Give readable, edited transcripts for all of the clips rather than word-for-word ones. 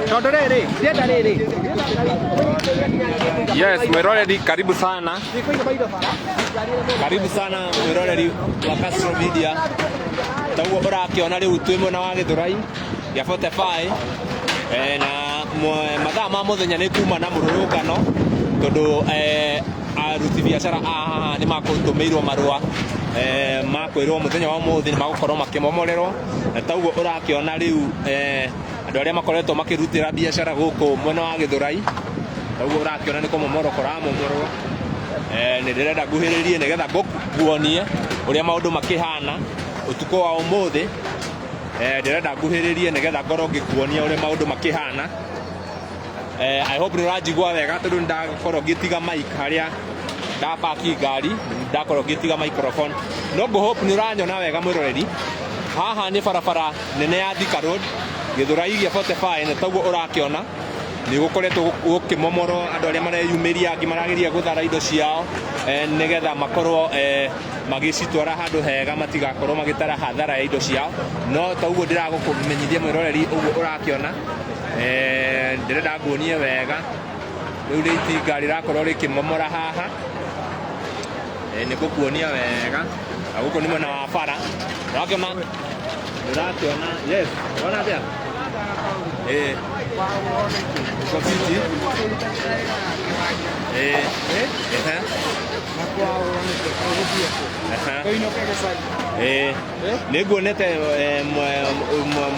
Tondũ rĩrĩ ndĩrenda rĩrĩ. Yes, mwĩroreri karibu sana. Karibu sana mwĩroreri wa Castro Media. Taguo ũrakĩona rĩu twĩ mwena wa Gĩthũrai gĩa 45 na mathaa ma mũthenya nĩ kuma na mũrũrũngano tondũ aruti biacara a haha nĩ makũtũmĩirwo marũa ma kwĩrwo mũthenya wa ũmũthĩ nĩ magũkorwo makĩmomorerwo na taguo ũrakĩona rĩu andũ arĩa makoretwo makĩrutĩra biacara gũkũ mwena wa Gĩthũrai taguo ũrakĩona nĩ kũmomorwo kũramomorwo. Nĩ ndĩrenda nguhĩrĩrie nĩgetha nguonie ũrĩa maũndũ makĩhana ũtukũ wa ũmũthĩ. Ndĩrenda nguhĩrĩrie nĩgetha ngorwo ngĩkuonia ũrĩa maũndũ makĩhana. I hope nĩ ũranjigua wega tondũ nĩ ndakorwo ngĩtiga mic harĩa ndapaki ngari, ndakorwo ngĩtiga microphone. No ngũ hope nĩ ũranyona wega mwĩroreri. Haha nĩ barabara nene ya Thika Road, Gĩthũrai gĩa 45 na taguo ũrakĩona nĩ gũkoretwo gũkĩmomorwo andũ arĩa mareyumĩria angĩ marageria gũthara indo ciao nĩgetha makorwo magĩcitwara handũ hega matigakorwo magĩtara hathara ya indo ciao. No ta ũguo ndĩragũkũmenyithia mwĩroreri ũguo ũrakĩona, ndĩrenda nguonie wega. Rĩu nĩ itinga rĩrakorwo rĩkĩmomora haha, nĩ ngũkuonia wega. Na gũkũ nĩ mwena wa bara, ũrakĩona, ũrakĩona, yes, ũrona atĩa? Uko fiti? Ehe. Ehe. Nĩ nguonete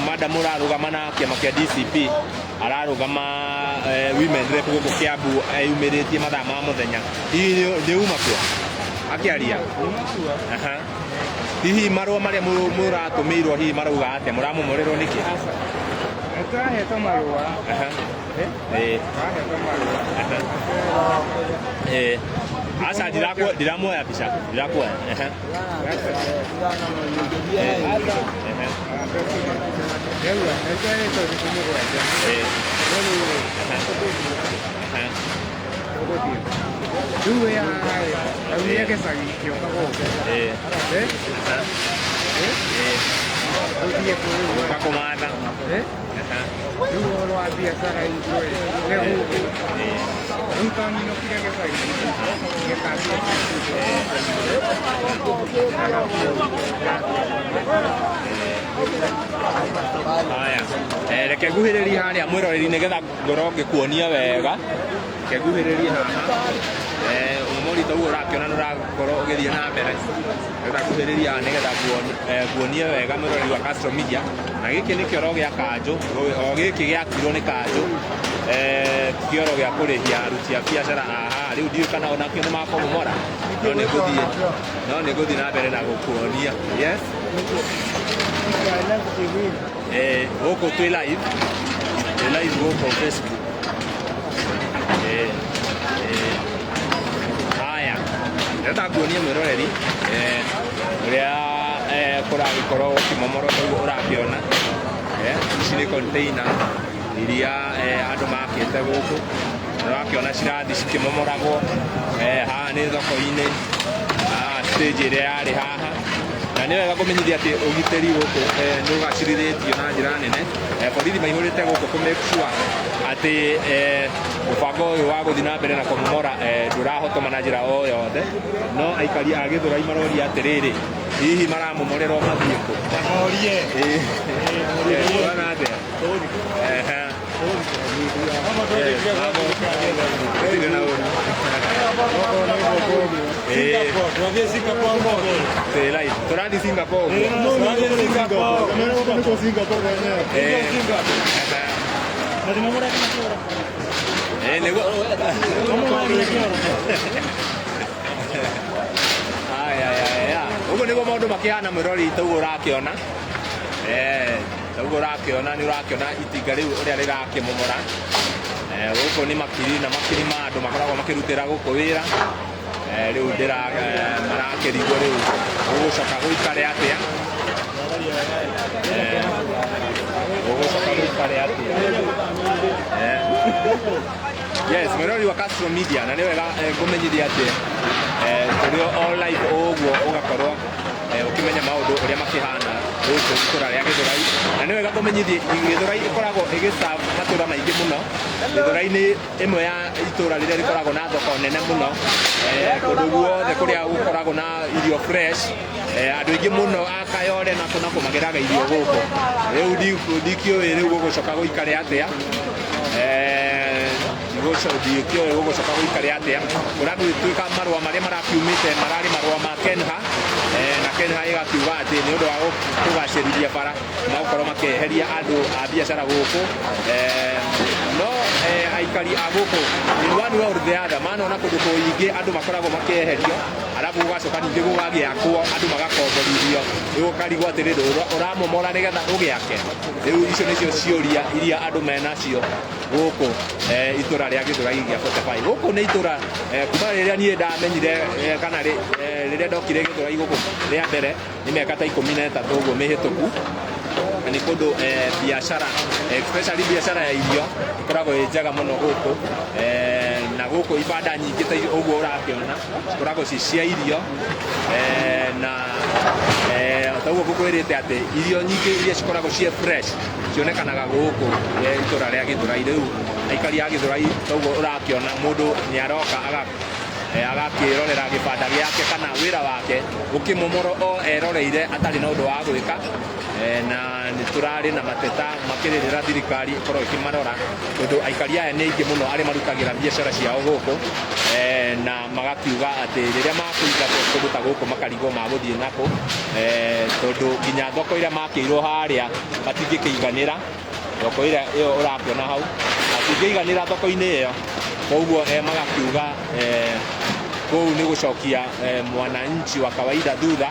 madam ũrarũgama na kĩama kĩa DCP ararũgama women rep gũkũ Kiambu eyumĩrĩtie mathaa ma mũthenya. Hihi nĩ uma kuo akĩaria? Aha. Hihi marũa marĩa mũratũmĩirwo hihi marauga atĩa? Mũramomorerwo nĩkĩ? Tũrahetwo marũa. Aha. Tũrahetwo marũa. Aha. Aca ndiramuoya mbica, ndirakuoya. Aha. Aha. Rĩu nĩtũrahetwo thikũ 7. Aha. Aha. Tũgũthiĩ. Rĩu wĩ haha ĩ, aumire gĩcagi kĩũka gũkũ. Aha. Tũthiĩ kũ rĩu? Gũka kũmatha. Aha. Rĩu ũhoro wa biacara itũ ĩ, nĩ gũkũ. Rĩu twaninũkire gĩcagi gĩkambia. Haya. Reke nguhĩrĩrie harĩa mwĩroreri nĩgetha ngorwo ngĩkuonia wega. Reke nguhĩrĩrie haha. Ũmomori ta ũguo ũrakĩona nĩ ũrakorwo ũgĩthiĩ na mbere. Nĩgetha nguhĩrĩrie haha nĩgetha nguonie wega mwĩroreri wa Castro Media. Na gĩkĩ nĩ kĩoro gĩa kanjũ, o gĩkĩ gĩakirwo nĩ kanjũ, kĩoro gĩa kũrĩhia aruti a biacara a haha. Rĩu ndiũĩ kana onakĩo nĩ makũmomora, no nĩ ngũthiĩ no nĩ ngũthiĩ na mbere na gũkuonia. Yes. Gũkũ twĩ live, twĩ live gũkũ Facebook. Haya, ndĩrenda nguonie mwĩroreri ũrĩa kũragĩkorwo gũkĩmomorwo ũguo ũrakĩona. Ici nĩ container iria andũ makĩte gũkũ, ũrakĩona cirathiĩ cikĩmomoragwo. Haha nĩ thoko-inĩ, haha stage ĩrĩa yarĩ haha. Na nĩ wega kũmenyithia atĩ ũgitĩri gũkũ nĩ ũgacĩrithĩtio na njĩra nene. Borithi maihũrĩte gũkũ kũ make sure atĩ mũbango ũyũ wa gũthiĩ na mbere na kũmomora ndũrahotoma na njĩra o yothe. No aikari a Gĩthũrai maroria atĩrĩrĩ, hihi maramomorerwo mathiĩ kũ? Morie. Ũrona atĩa? Ehe. Gũtirĩ na ũru. Twĩ live. Tũrathiĩ Singapore ũguo. Nĩguo. Aya, aya, aya. Ũguo nĩguo maũndũ makĩhana mwĩrori ta ũguo ũrakĩona. Ta ũguo ũrakĩona nĩ ũrakĩona itinga rĩu ũrĩa rĩrakĩmomora. Gũkũ nĩ makiri na makiri ma andũ makoragwo makĩrutĩra gũkũ wĩra. Rĩu ndĩra marakĩrigwo rĩu gũgũcoka gũikare atĩa. Gũgũcoka gũikare atĩa. Yes, mwĩrori wa Castro Media na nĩ wega ngũmenyithia atĩ tũrĩ o live ũguo ũgakorwo ũkĩmenya maũndũ ũrĩa makĩhana. Gũkũ itũra rĩa Gĩthũrai, na nĩ wega kũmenyithie Gĩthũrai ĩkoragwo ĩgĩserve matũra maingĩ mũno. Gĩthũrai nĩ ĩmwe ya itũra rĩrĩa rĩkoragwo na thoko nene mũno, kũndũ guothe kũrĩa gũkoragwo na irio fresh. Andũ aingĩ mũno a Kayole na kũ na kũ magĩraga irio gũkũ. Rĩu ndikĩũĩ rĩu gũgũcoka gũikare atĩa, ndikĩũĩ gũgũcoka gũikare atĩa. Kũragĩtuĩka marũa marĩa marakiumĩte mararĩ marũa ma Kenha, na Kenha ĩgakiuga atĩ nĩ ũndũ wa kũgacĩrithia bara magũkorwo makĩeheria andũ a biacara gũkũ, no aikari a gũkũ in one way or the other manona kũndũ kũingĩ andũ makoragwo makĩeherio, arabu gũgacoka ningĩ gũgagĩakwo, andũ magakomborithio, rĩu ũkarigwo atĩrĩrĩ, ũramomora nĩgetha ũgĩake? Rĩu icio nĩcio ciũria iria andũ menacio gũkũ itũra rĩa Gĩthũrai gĩa 45. Gũkũ nĩ itũra kuma rĩrĩa niĩ ndamenyire, kana rĩrĩa ndokire Gĩthũrai gũkũ rĩa mbere nĩ mĩaka ta 13 ũguo mĩhĩtũku, na nĩ kũndũ biacara, especially biacara ya irio, ĩkoragwo ĩ njega mũno gũkũ, na gũkũ ibanda nyingĩ ta ũguo ũrakĩona cikoragwo ci cia irio, na ta ũguo ngũkwĩrĩte atĩ irio nyingĩ iria cikoragwo ciĩ fresh cionekanaga gũkũ itũra rĩa Gĩthũrai. Rĩu aikari a Gĩthũrai, ta ũguo ũrakĩona, mũndũ nĩ aroka agakĩrorera gĩbanda gĩake kana wĩra wake ũkĩmomoro o eroreire atarĩ na ũndũ wa gwĩka, na nĩ tũrarĩ na mateta makĩrĩrĩra thirikari ĩkorwo ĩkĩmarora, tondũ aikari aya nĩ aingĩ mũno arĩa marutagĩra biacara ciao gũkũ, na magakiuga atĩ rĩrĩa makũingatwo kũndũ ta gũkũ makarigwo magũthiĩ nakũ, tondũ nginya thoko ĩrĩa makĩirwo harĩa matingĩkĩiganĩra. Thoko ĩrĩa ĩyo ũrakĩona hau matingĩiganĩra thoko-inĩ ĩyo, koguo magakiuga kũu nĩ gũcokia mwananchi wa kawaida thutha,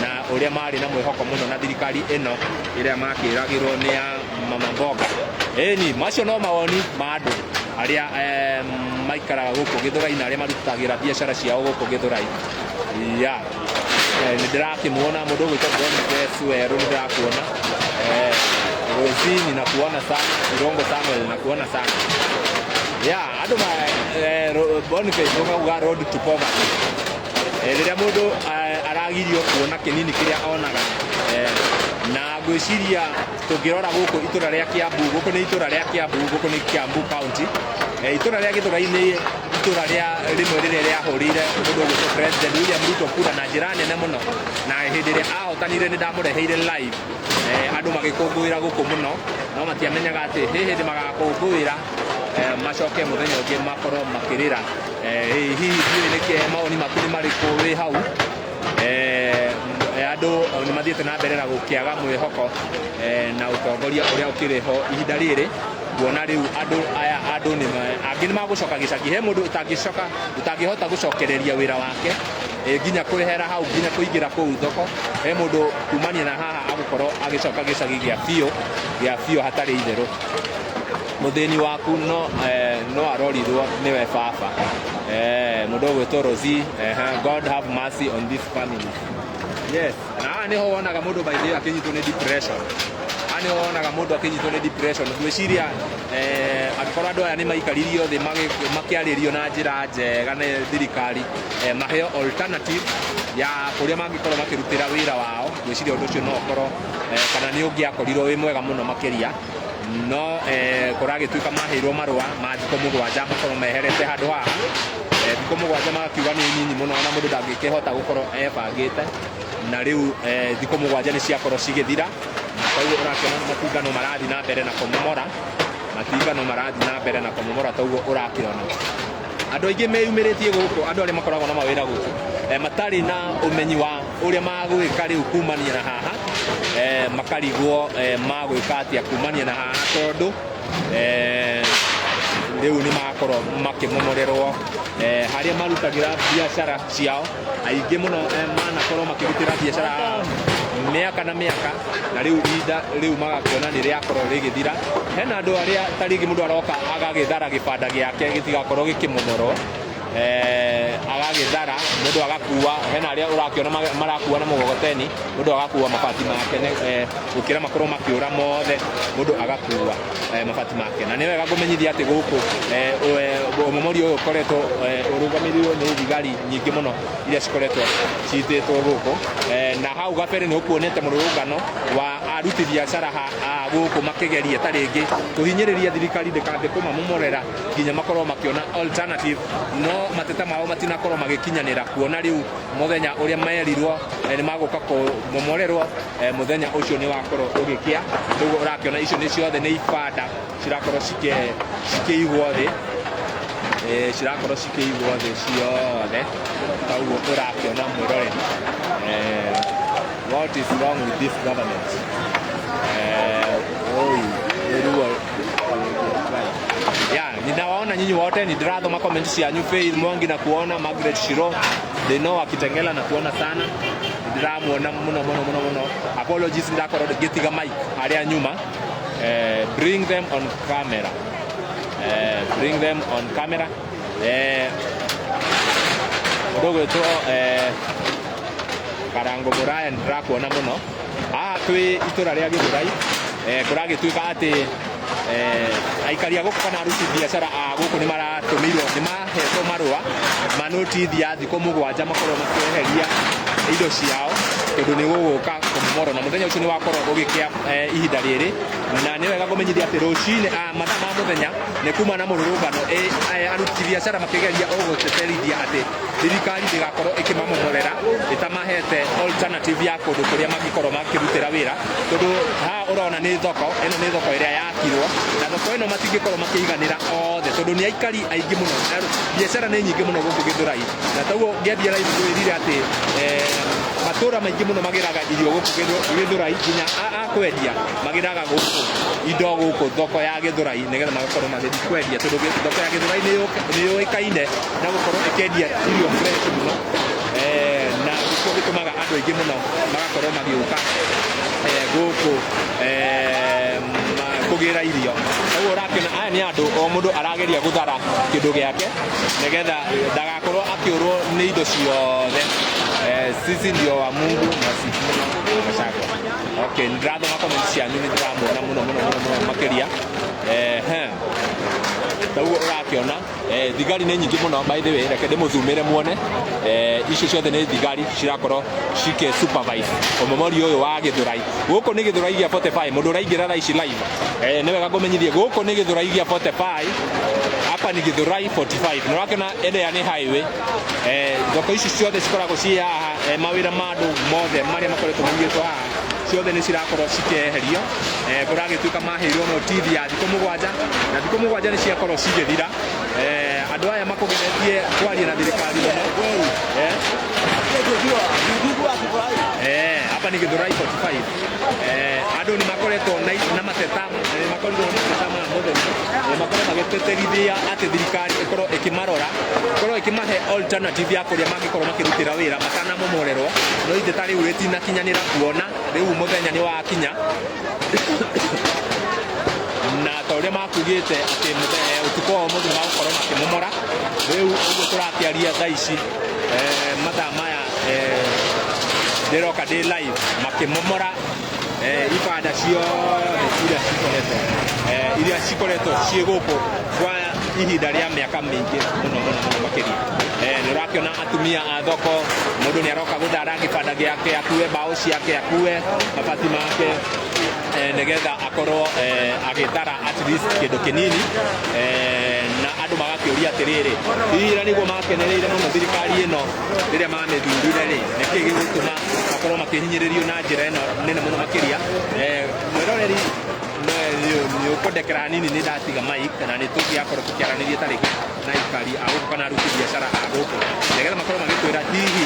na ũrĩa marĩ na mwĩhoko mũno na thirikari ĩno ĩrĩa makĩragĩrwo nĩ ya mama mboga. Ĩni macio no mawoni ma andũ arĩa maikaraga gũkũ Gĩthũrai na arĩa marutagĩra biacara ciao gũkũ Gĩthũrai. Ya nĩ ndĩrakĩmuona mũndũ ũgwĩtwo Boniface Werũ, nĩ ndĩrakuona. Rosi, ninakuona sana. Irongo Samuel, nakuona sana. Ya andũ ma Boniface ũkauga road to poverty. Rĩrĩa mũndũ aragirio kuona kĩnini kĩrĩa onaga, na ngwĩciria tũngĩrora gũkũ itũra rĩa Kiambu, gũkũ nĩ itũra rĩa Kiambu, gũkũ nĩ Kiambu County, itũra rĩa Gĩthũrai nĩ itũra rĩa rĩmwe rĩrĩa rĩahũrĩire mũndũ ũgwĩtwo President William Ruto kura na njĩra nene mũno, na hĩndĩ ĩrĩa ahotanire nĩ ndamũreheire live, andũ magĩkũngũĩra gũkũ mũno, no matiamenyaga atĩ hĩ hĩndĩ magakũngũĩra macoke mũthenya ũngĩ makorwo makĩrĩra. Hihi ndiũĩ nĩkĩ mawoni maku nĩ marĩkũ wĩ hau? Andũ nĩ mathiĩte na mbere na gũkĩaga mwĩhoko na ũtongoria ũrĩa ũkĩrĩ ho ihinda rĩrĩ, kuona rĩu andũ aya, andũ nĩ angĩ nĩ magũcoka gĩcagi, he mũndũ ũtangĩcoka, ũtangĩhota gũcokereria wĩra wake, nginya kwehera hau nginya kũingĩra kũu thoko. He mũndũ kumania na haha agũkorwo agĩcoka gĩcagi gĩa biũ gĩa biũ hatarĩ itherũ. Mũthĩni waku no arorirwo nĩwe baba. Mũndũ ũgwĩtwo Rosie, God have mercy on this family. Yes, na haha nĩho wonaga mũndũ, by the way, akĩnyitwo nĩ depression. Haha nĩho wonaga mũndũ akĩnyitwo nĩ depression. Ngwĩciria angĩkorwo andũ aya nĩ maikaririo thĩ makĩarĩrio na njĩra njega nĩ thirikari, maheo alternative ya kũrĩa mangĩkorwo makĩrutĩra wĩra wao, ngwĩciria ũndũ ũcio no ũkorwo kana nĩ ũngĩakorirwo wĩ mwega mũno makĩria. No kũragĩtuĩka maheirwo marũa ma thikũ 7 makorwo meherete handũ haha. Thikũ 7 magakiuga nĩ nyinyi mũno, ona mũndũ ndangĩkĩhota gũkorwo ebangĩte, na rĩu thikũ 7 nĩ ciakorwo cigĩthira, na koguo ũrakĩona matinga no marathiĩ na mbere na kũmomora, matinga no marathiĩ na mbere na kũmomora. Toguo ũrakĩona andũ aingĩ meyumĩrĩtie gũkũ, andũ arĩa makoragwo na mawĩra gũkũ, matarĩ na ũmenyi wa ũrĩa magwĩka rĩu kumania na haha, makarigwo magwĩka atĩa kumania na haha, tondũ rĩu nĩ makorwo makĩmomorerwo harĩa marutagĩra biacara ciao. Aingĩ mũno manakorwo makĩrutĩra biacara mĩaka na mĩaka, na rĩu ihinda rĩu magakĩona nĩ rĩakorwo rĩgĩthira. Hena andũ arĩa ta rĩngĩ mũndũ aroka agagĩthara gĩbanda gĩake gĩtigakorwo gĩkĩmomorwo. Agagĩthara mũndũ agakua, hena arĩa ũrakĩona marakua na mũgogoteni, mũndũ agakua mabati make gũkĩra makorwo makĩũra mothe, mũndũ agakua mabati make. Na nĩ wega ngũmenyithia atĩ gũkũ ũmomori ũyũ ũkoretwo ũrũgamĩrĩirwo nĩ thigari nyingĩ mũno iria cikoretwo citĩtwo gũkũ. Na hau gabere nĩ ũkuonete mũrũrũngano wa aruti biacara a gũkũ makĩgeria ta rĩngĩ kũhinyĩrĩria thirikari ndĩkambe kũmamomorera nginya makorwo makĩona alternative, no mateta mao matinakorwo magĩkinyanĩra, kuona rĩu mũthenya ũrĩa merirwo nĩ magũka kũmomorerwo, mũthenya ũcio nĩ wakorwo ũgĩkĩa. Rĩu ũrakĩona icio nĩ ciothe nĩ ibanda cirakorwo cikĩigwo thĩ, cirakorwo cikĩigwo thĩ ciothe ta ũguo ũrakĩona mwĩroreri. What is wrong with this government? Oi, nĩ ruo. Ya, ninawaona nyinyi wote, nindirathoma comment cianyu. Faith Mwangi na kuona, Margaret Shiro Dino wa Kitengela na kuona sana, ndiramuona muno muno muno muno. Apologies, ndakorwo ngĩtiga mic harĩa nyuma. Bring them on camera, bring them on camera. Mũndũ ũgwĩtwo Karango Mũraya, ndĩrakuona mũno. Haha twĩ itũra rĩa Gĩthũrai, kũragĩtuĩka atĩ aikari a gũkũ kana aruti biacara a gũkũ nĩ maratũmĩirwo, nĩ mahetwo marũa ma notithi ya thikũ 7 makorwo makĩeheria indo ciao tondũ nĩ gũgũka kũmomorwo, na mũthenya ũcio nĩ wakorwo ũgĩkĩa ihinda rĩrĩ. Na nĩ wega kũmenyithia atĩ rũcinĩ, mathaa ma mũthenya, nĩ kuma na mũrũrũngano, aruti biacara makĩgeria gũteterithia atĩ thirikari ndĩgakorwo ĩkĩmamomorera ĩtamahete alternative ya kũndũ kũrĩa mangĩkorwo makĩrutĩra wĩra, tondũ haha ũrona nĩ thoko ĩno, nĩ thoko ĩrĩa yakirwo, na thoko ĩno matingĩkorwo makĩiganĩra othe tondũ nĩ aikari aingĩ mũno na biacara nĩ nyingĩ mũno gũkũ Gĩthũrai. Na toguo ngĩambia live ngwĩrire atĩ matũra maingĩ mũno magĩraga irio gũkũ Gĩthũrai, nginya a kwendia magĩraga gũkũ indo gũkũ thoko ya Gĩthũrai nĩgetha magakorwo magĩthiĩ kwendia, tondũ thoko ya Gĩthũrai nĩ yũĩkaine na gũkorwo ĩkĩendia irio fresh mũno, na nĩkĩo gĩtũmaga andũ aingĩ mũno magakorwo magĩũka gũkũ kũgĩra irio. Koguo ũrakĩona aya nĩ andũ, o mũndũ arageria gũthara kĩndũ gĩake nĩgetha ndagakorwo akĩũrwo nĩ indo ciothe. Sisi ndio wa Mungu na Sifuna Gachagua. Okay, nĩndĩrathoma comment cianyu, nĩ ndĩramuona mũno mũno mũno mũno makĩria. Taguo ũrakĩona thigari nĩ nyingĩ mũno. By the way, reke ndĩmũthumĩre muone, icio ciothe nĩ thigari cirakorwo cikĩ supervise ũmomori ũyũ wa Gĩthũrai. Gũkũ nĩ Gĩthũrai gĩa 45. Mũndũ ũraingĩra thaa ici live, nĩ wega ngũmenyithie gũkũ nĩ Gĩthũrai gĩa 45. Hapa ni Githurai 45. Nĩ ũrakĩona ĩrĩa nĩ highway. Thoko ici ciothe cikoragwo ciĩ haha, mawĩra ma andũ mothe marĩa makoretwo maigĩtwo haha ciothe nĩ cirakorwo cikĩeherio. Kũragĩtuĩka maheirwo notithi ya thikũ 7, na thikũ 7 nĩ ciakorwo cigĩthira. Andũ aya makũgeretie kwaria na thirikari mũno. Hapa ni Githurai 45. Andũ nĩ makoretwo na mateta, makorirwo na mateta ma mũthenya, makorwo magĩteterithia atĩ thirikari ĩkorwo ĩkĩmarora, ĩkorwo ĩkĩmahe alternative ya kũrĩa mangĩkorwo makĩrutĩra wĩra matanamomorerwo, no iteta rĩu rĩtinakinyanĩra, kuona rĩu mũthenya nĩ wakinya, na ta ũrĩa makugĩte atĩ ũtukũ wa ũmũthĩ magũkorwo makĩmomora. Rĩu ũguo tũrakĩaria thaa ici, mathaa maya ndĩroka ndĩ live, makĩmomora ibanda ciothe iria cikoretwo ciĩ gũkũ kwa ihinda rĩa mĩaka mĩingĩ mũno mũno mũno makĩria. Nĩ ũrakĩona atumia a thoko, mũndũ nĩ aroka gũthara gĩbanda gĩake, akue mbaũ ciake, akue mabati make, nĩgetha akorwo agĩthara at least kĩndũ kĩnini. Na andũ magakĩũria atĩrĩrĩ, hihi na nĩguo makenereire mũno thirikari ĩno rĩrĩa mamĩthurire rĩ, nĩkĩ gĩgũtũma makorwo makĩhinyĩrĩrio na njĩra ĩno nene mũno makĩria? Mwĩroreri, nĩ ũkũndekera hanini, nĩ ndatiga mic na nĩ tũngĩakorwo tũkĩaranĩria ta rĩngĩ na aikari a gũkũ kana aruti biacara a gũkũ nĩgetha makorwo magĩtwĩra hihi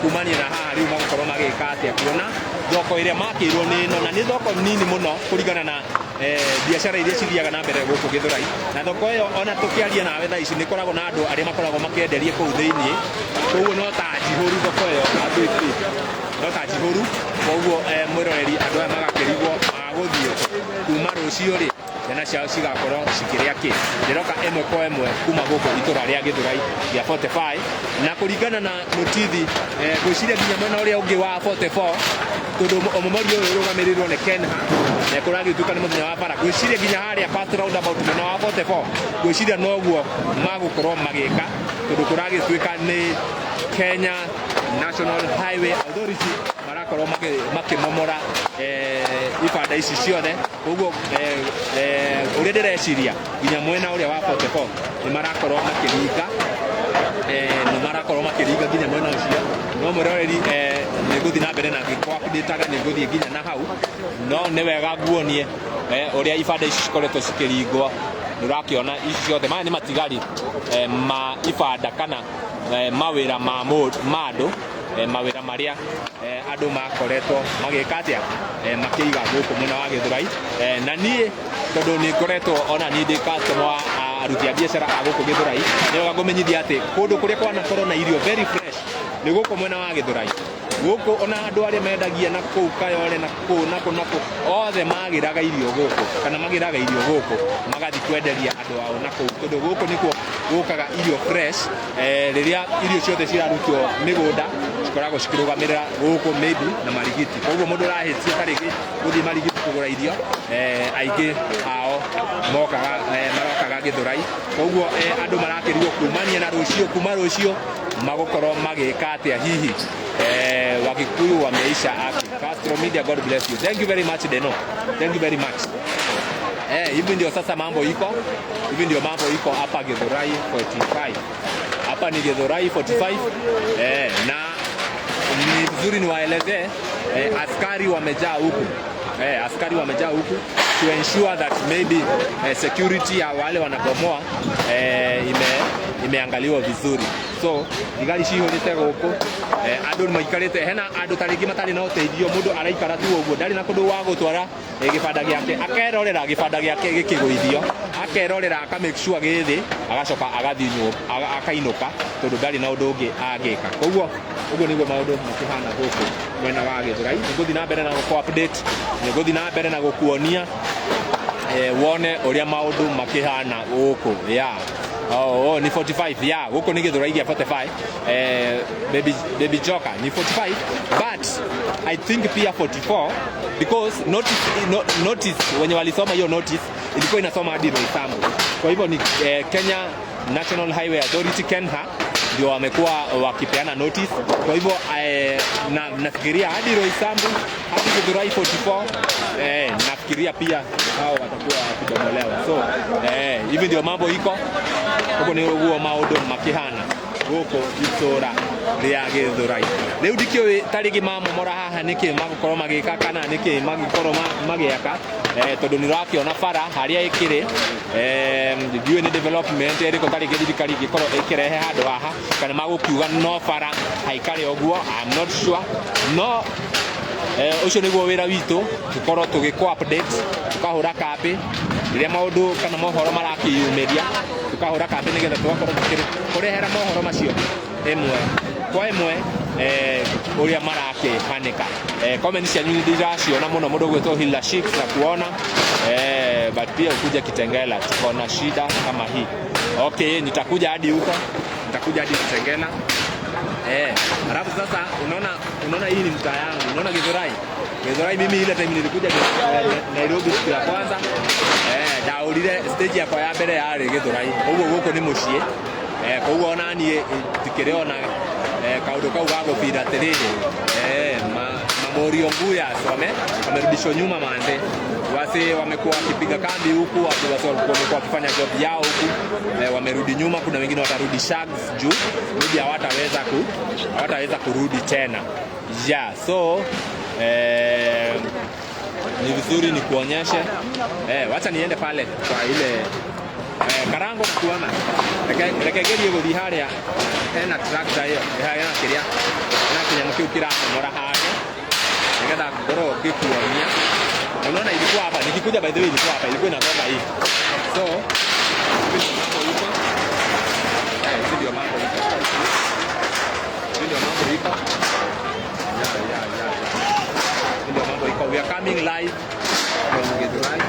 kumania na haha rĩu magũkorwo magĩka atĩa, kuona thoko ĩrĩa makĩirwo nĩ ĩno na nĩ thoko nini mũno kũringana na biacara iria cithiaga na mbere gũkũ Gĩthũrai. Na thoko ĩyo ona tũkĩaria nawe thaa ici nĩ ĩkoragwo na andũ arĩa makoragwo makĩenderia kũu thĩiniĩ, koguo no ta njihũru thoko ĩyo as we speak, no ta njihũru. Koguo mwĩroreri, andũ aya magakĩrigwo magũthiĩ kuma rũciũ rĩ, ciana Ciana ciao cigakorwo cikĩrĩa kĩ? Ndĩroka ĩmwe kwa ĩmwe kuma gũkũ itũra rĩa Gĩthũrai rĩa 45, na kũringana na notithi, ngwĩciria nginya mwena ũrĩa ũngĩ wa 44, tondũ ũmomori ũyũ ũrũgamĩrĩirwo nĩ Kenha na kũragĩtuĩka nĩ mũthenya wa bara, ngwĩciria nginya harĩa past roundabout mwena wa 44, ngwĩciria noguo magũkorwo magĩka, tondũ kũragĩtuĩka nĩ Kenya National Highway Authority marakorwo makĩmomora ibanda ici ciothe. Koguo ũrĩa ndĩreciria, nginya mwena ũrĩa wa 44 nĩ marakorwo makĩringa, nĩ marakorwo makĩringa nginya mwena ũcio. No mwĩroreri, nĩ ngũthiĩ na mbere na ngĩkũ-update-aga, nĩ ngũthiĩ nginya na hau, no nĩ wega nguonie ũrĩa ibanda ici cikoretwo cikĩringwo. Nĩ ũrakĩona ici ciothe, maya nĩ matigari ma ibanda kana mawĩra ma andũ, mawĩra marĩa andũ makoretwo magĩka atĩa, makĩiga gũkũ mwena wa Gĩthũrai. Na niĩ tondũ nĩ ngoretwo ona niĩ ndĩ customer wa aruti a biacara a gũkũ Gĩthũrai, nĩ wega ngũmenyithia atĩ kũndũ kũrĩa kwanakorwo na irio very fresh nĩ gũkũ mwena wa Gĩthũrai gũkũ. Ona andũ arĩa mendagia na kũu Kayole na kũu na kũ na kũ, othe magĩraga irio gũkũ kana magĩraga irio gũkũ magathiĩ kwenderia andũ ao na kũu, tondũ gũkũ nĩkuo gũkaga irio fresh. Rĩrĩa irio ciothe cirarutwo mĩgũnda, cikoragwo cikĩrũgamĩrĩra gũkũ maybe na Marigiti. Koguo mũndũ ũrahĩtia ta rĩngĩ gũthiĩ Marigiti kũgũra irio, aingĩ ao mokaga, marokaga Gĩthũrai. Koguo andũ marakĩrigwo kumania na rũciũ, kuma rũciũ magũkorwo magĩka atĩa hihi. Wakikuyu wameisha aki. Castro Media, God bless you. Thank you very much, Deno, thank you very much. Hivi ndio sasa mambo iko, hivi ndio mambo iko hapa Githurai 45. Hapa ni Githurai 45, na ni vizuri niwaelezee, askari wamejaa huku, askari wamejaa huku to ensure that maybe security ya wale wanabomoa imeangaliwa vizuri. So thigari cihũrĩte gũkũ, andũ maikarĩte, hena andũ ta rĩngĩ matarĩ na ũteithio, mũndũ araikara tu ũguo, ndarĩ na kũndũ gwa gũtwara gĩbanda gĩake, akerorera gĩbanda gĩake gĩkĩgũithio, akerorera aka make sure gĩ thĩ, agacoka agathiĩ akainũka, tondũ ndarĩ na ũndũ ũngĩ angĩka. Koguo ũguo nĩguo maũndũ makĩhana gũkũ mwena wa Gĩthũrai. Nĩ ngũthiĩ na mbere na gũkũ update, nĩ ngũthiĩ na mbere na gũkuonia, wone ũrĩa maũndũ makĩhana gũkũ. Yeah. Oh, ni 45, yeah, gũkũ nĩ Gĩthũrai gĩa 45. Baby Joker ni 45, but I think pia 44, because notice, no, notice wenye walisoma hiyo notice ilikuwa inasoma hadi Roysambu. Kwa hivyo ni Kenya National Highway Authority, KENHA, ndio wamekuwa wakipeana notice. Kwa hivyo nafikiria hadi Roysambu, hadi Githurai 44, nafikiria pia hao watakuwa wakibomolewa. So hivi ndio mambo iko huko, nĩ ũguo maũndũ makĩhana gũkũ itũra rĩa Gĩthũrai. Rĩu ndikĩũĩ ta rĩngĩ mamomora haha nĩkĩ magũkorwo magĩka kana nĩkĩ magĩkorwo magĩaka, tondũ nĩ ũrakĩona bara harĩa ĩkĩrĩ, ndiũĩ nĩ development ĩrĩkũ ta rĩngĩ thirikari ĩngĩkorwo ĩkĩrehe handũ haha, kana magũkiuga no bara haikare ũguo, I'm not sure. No ũcio nĩguo wĩra witũ, tũkorwo tũgĩkũ update, tũkahũra kambĩ rĩrĩa maũndũ kana mohoro marakĩyumĩria, tũkahũra kambĩ nĩgetha tũgakorwo tũkĩrehera mohoro macio ĩmwe kwa ĩmwe, ũrĩa marakĩhanĩka. Comment cianyu nĩ ndĩraciona mũno. Mũndũ ũgwĩtwo Hilda Shik na kuona, but pia ukuja Kitengela, tuko na shida kama hii. Okay, nitakuja hadi huko, nitakuja hadi Kitengela. Alafu sasa unaona hii ni mtaa yangu. Unaona Githurai? Githurai mimi ile time nilikuja Nairobi siku ya kwanza, ndaũrire stage yakwa ya mbere yarĩ Githurai. Koguo gũkũ nĩ mũciĩ. Koguo ona niĩ ndikĩrĩ ona kaũndũ kau ga gũbira atĩrĩrĩ, Mamorio Nguyas wamerudishwa nyuma manze. Wase wamekuwa wakipiga kambi huku, wase wamekuwa wakifanya job yao huku, wamerudi nyuma. Kuna wengine watarudi shags juu maybe hawataweza kurudi tena. Yeah, so ni vizuri ni kuonyeshe. Wacha niende pale kwa ile karango na kuona. Reke ngerie gũthiĩ harĩa hena tractor ĩyo, hena kĩrĩa, hena kĩnyamũ kĩu kĩramomora harĩa, nĩgetha ngorwo ngĩkuonia. Unaona ilikuwa hapa, nikikuja, by the way, ilikuwa hapa, ilikuwa inagonga hii. So hivi ndio mambo iko. Hivi ndio mambo iko. Hivi ndio mambo iko. Yeah. Hivi ndio mambo iko. We are coming live from Githurai.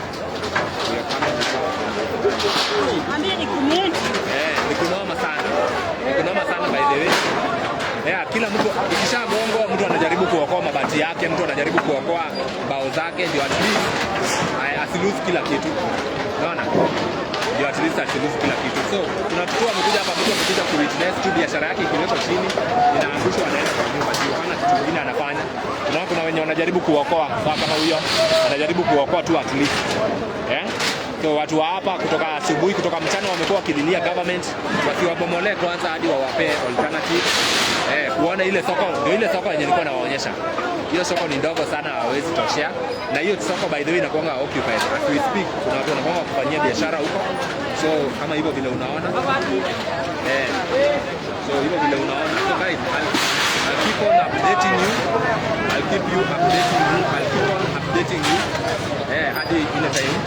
We are coming live. yake ndio at least asilose kila kitu. Unaona? Ndio at least asilose kila kitu. So kuna mtu amekuja hapa, mtu amekuja ku witness tu biashara yake ikiwekwa chini, inaangushwa, anaenda kwa nyumba juu hana kitu kingine anafanya. Unaona kuna wenye wanajaribu kuokoa, sawa, kama huyo anajaribu kuokoa tu at least. Eh? So watu wa hapa kutoka asubuhi, kutoka mchana wamekuwa wakililia government wasiwabomolee kwanza hadi wawapee alternative. Eh, kuona ile soko ndio ile soko yenye nilikuwa nawaonyesha. Hiyo soko ni ndogo sana, hawawezi toshea. Na hiyo soko, by the way, inakuanga occupied. As we speak, kuna watu wanakuanga kufanyia biashara huko. So kama hivyo vile unaona. Eh. So hivyo vile unaona. So guys, I'll keep on updating you. I'll keep you updating you. I'll keep on updating you. Eh, hadi ile time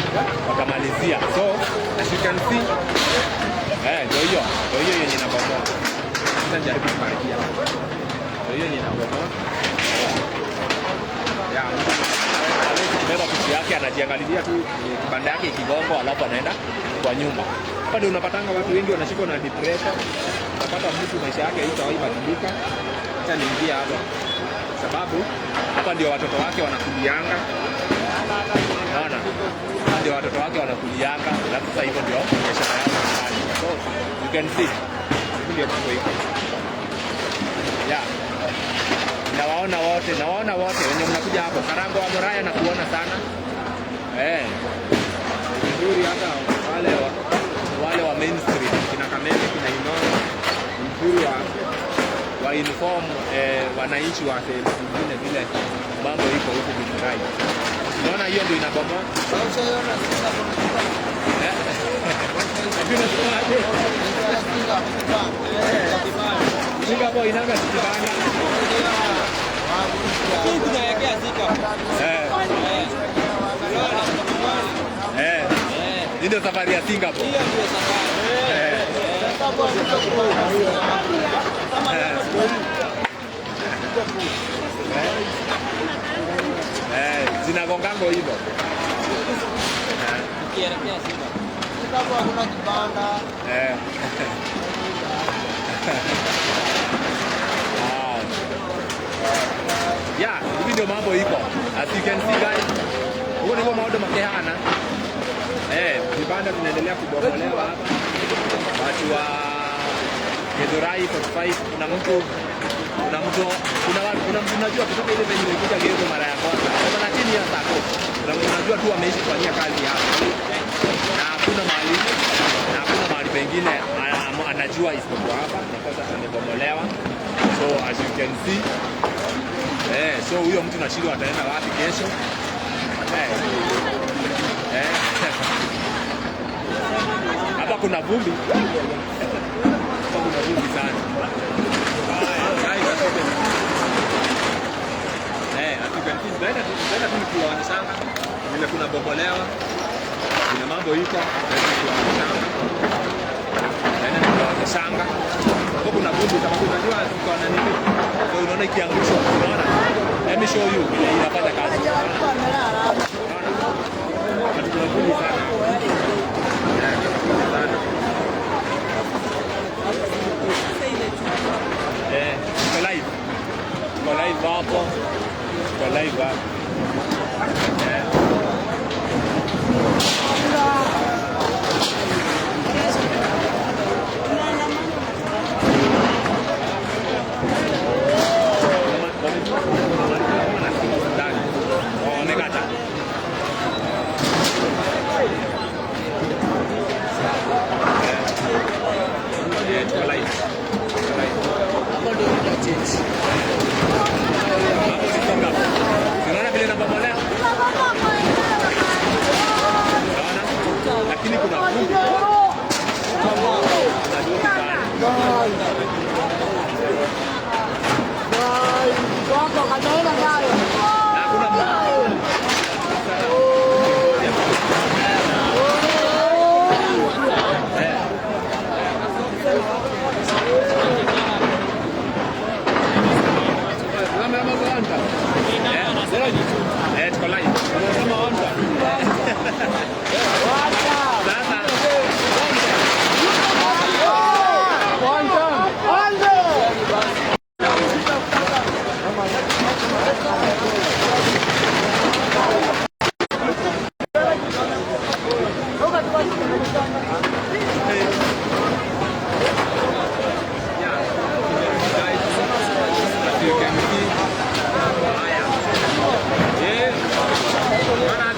watamalizia. So as you can see, eh, ndio hiyo. Ndio hiyo yenye inabomoa. Sasa nijaribu kukaribia. Ndio hiyo yenye inabomoa. Ya, mtu hawezi kubeba kitu yake, anajiangalilia tu kibanda yake ikigongwa, alafu anaenda kwa nyumba. Hapa ndio unapatanga watu wengi wanashikwa na depression. Unapata mtu maisha yake haitawahi badilika. Acha niingie hapa, sababu hapa ndio watoto wake wanakulianga. Unaona? Hapa ndio watoto wake wanakulianga, alafu sasa hivyo ndio biashara yao inafanya. So you can see, hivi ndio mambo iko. Yeah. Nawaona wote, nawaona wote wenye mnakuja hapo. Karango wa Moraya na kuona sana. Eh. Vizuri, hata wale wa Main Street, kina Kameme, kina Inoro, ni vizuri wa inform wananchi wa sehemu zingine vile mambo iko huku Githurai. Unaona hiyo ndio inabomoa. Eh? Lakini unasemaje? Singapore inanga kibanda. Eh. Eh. Hii ndio safari ya Singapore. Eh. Eh. Eh, zinagongango hivyo. Eh. Ah. Yeah, hivi ndio mambo iko. As you can see, guys. Huko ndivyo maodo makehana. Eh, vibanda vinaendelea kubomolewa hapa. Watu wa Githurai 45, kuna mtu unajua kutoka ile venye nilikuja Githu mara ya kwanza. Sasa lakini ya sako. Kuna mtu unajua tu ameishi kufanyia kazi hapa. Na hakuna mahali pengine anajua isipokuwa hapa, na sasa amebomolewa. So as you can see, eh, so huyo mtu nashindwa ataenda wapi kesho? Eh. Eh. Hapa kuna vumbi. Hapa kuna vumbi sana. Guys, as you can Eh, as you can see, naenda tu nikiwaonyeshanga vile kuna bomolewa, vile mambo iko, naenda nikiwaonyeshanga. Naenda nikiwaonyeshanga. Hapo kuna vumbi sababu unajua ziko na nini. So unaona ikiangushwa, unaona? Let me show you vile inafanya kazi. Unaona? Watu, kuna vumbi sana. Eh, kuna vumbi sana. Eh, tuko live. Tuko live hapo. Tuko live hapo. Eh. Wamekata.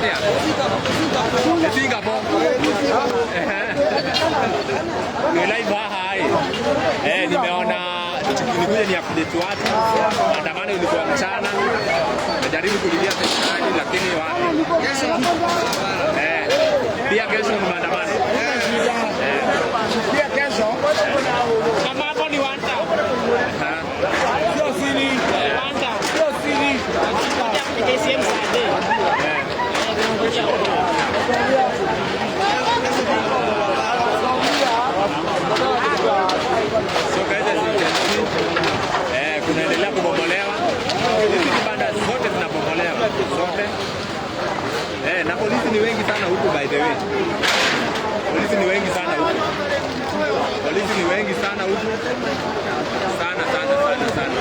Atia. Nĩ Singapore. Ni live haha ĩ. Eh, nimeona nikuja ni update watu. Maandamano ilikuwa mchana. Najaribu kulilia serikali lakini wapi. Eh, pia kesho ni maandamano. Pia kesho. Kama hapo ni one town. Ah. Sio siri. One town. Sio siri. KCM Sunday. So guys, as you can see, eh, kunaendelea kubomolewa. Hizi vibanda zote zinabomolewa zote. Eh, na polisi ni wengi sana huku by the way. Polisi ni wengi sana huku. Polisi ni wengi sana huku. Sana sana sana sana.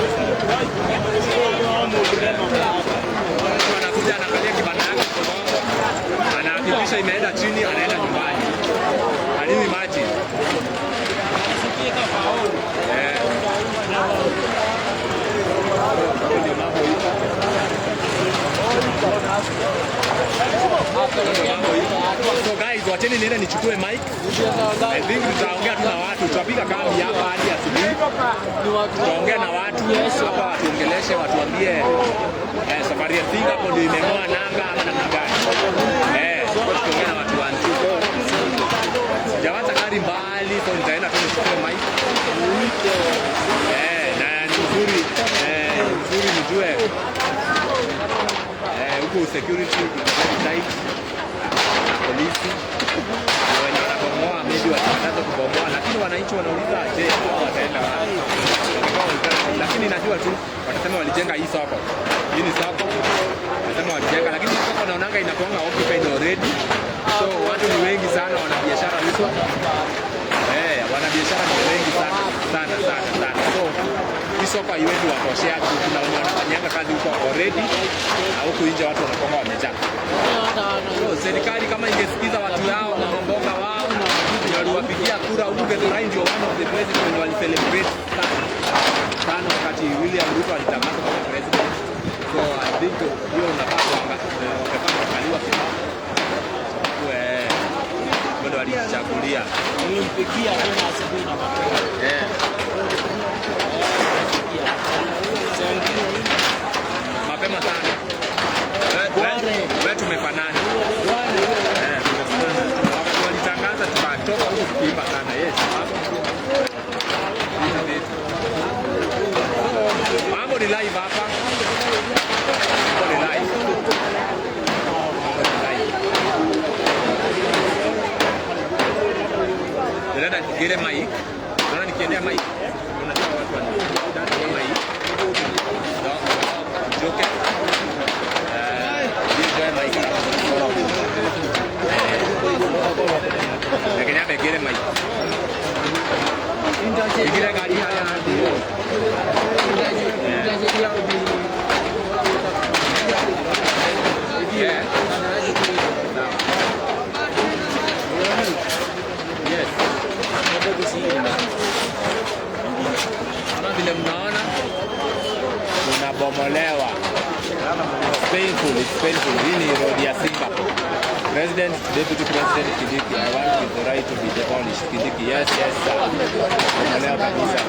Mtu anakuja anaangalia kibanda yake kwa, anahakikisha imeenda chini, anaenda nyumbani. Can you imagine? Eh. Hapo ndio mambo iko. Hapo ndio mambo iko. So guys, wacheni niende nichukue mic. I think tutaongea tu na watu, tutapiga kambi hapa hadi asubuhi. Tutaongea na watu hapa, watuongeleshe, watuambie safari ya Singapore ndio imeng'oa nanga ama namna gani. Eh, tuko tukiongea na watu wa Ntuko. Sijawacha gari mbali, so nitaenda tu nichukue mic. Eh, na ni nzuri, nzuri nijue huku security iko very tight na polisi na wenye wanabomoa maybe watakataza kubomoa, lakini wananchi wanauliza, je, hao wataenda wapi? Wangekuwa walikuwa- Lakini najua tu watasema walijenga hii soko, hii ni soko, watasema walijenga, lakini hii soko naonanga inakuanga occupied already, so watu ni wengi sana, wanabiashara huko. Eh, wanabiashara ni wengi sana sana sana sana, so hii soko haiwezi watoshea juu kuna wenye wanafanyanga kazi huko already na huku nje watu wanakuanga wamejaa. So serikali kama ingesikiza watu wao na mabonga wao wenye waliwapigia kura huku Githurai, ndio one of the places wenye walicelebrate sana sana wakati William Ruto alitangazwa kama president. So I think hiyo unafaa wangefaa kuangaliwa kidogo, sababu ndio walijichagulia. Nilimpigia tena asubuhi na mapema. Eh. Mapema sana. We tumefanana. Eh, tumefanana. Wakati walitangaza tukatoka huku tukiimba sana. Yes. Hizi vitu. Mambo ni live hapa. Mambo ni live. Mambo ni live. Ninaenda nigere mic. Unaona nikiendea mic. Unajua watu wana mic. No, joke. Eh, ndio mic. Lakini hapa igere mic. Igere gari haya hadi. Yeah. Yes. Kama vile mnaona tunabomolewa. It's painful, it's painful. Hii ni road ya Singapore. President, Deputy President Kindiki, I want Githurai to be demolished. Kindiki, yes, sir. Bomolewa kabisa.